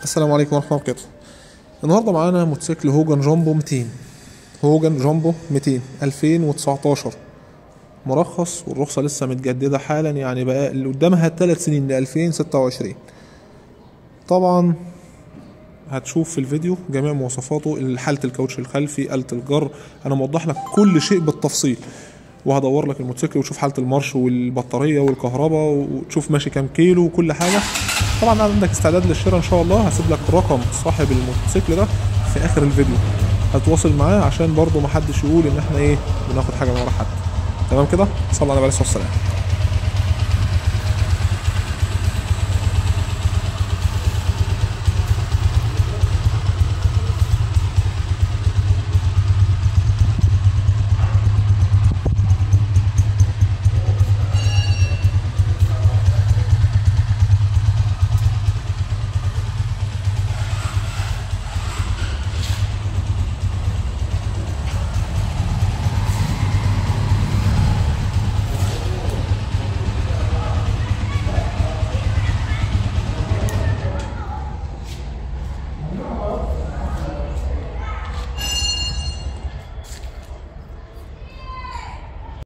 السلام عليكم ورحمة الله وبركاته. النهارده معانا موتوسيكل هوجن جامبو 200، هوجن جامبو 200 2019 مرخص، والرخصة لسه متجددة حالا، يعني بقى اللي قدامها 3 سنين ل 2026. طبعا هتشوف في الفيديو جميع مواصفاته، حالة الكاوتش الخلفي، آلة الجر، انا موضح لك كل شيء بالتفصيل، وهدور لك الموتوسيكل وتشوف حالة المارش والبطارية والكهرباء وتشوف ماشي كام كيلو وكل حاجة. طبعا عندك استعداد للشراء ان شاء الله. هسيب لك رقم صاحب الموتوسيكل ده في اخر الفيديو، هتواصل معاه عشان برضو محدش يقول ان احنا ايه بناخد حاجة من ورا حد. تمام كده؟ صلى على النبي عليه الصلاة والسلام.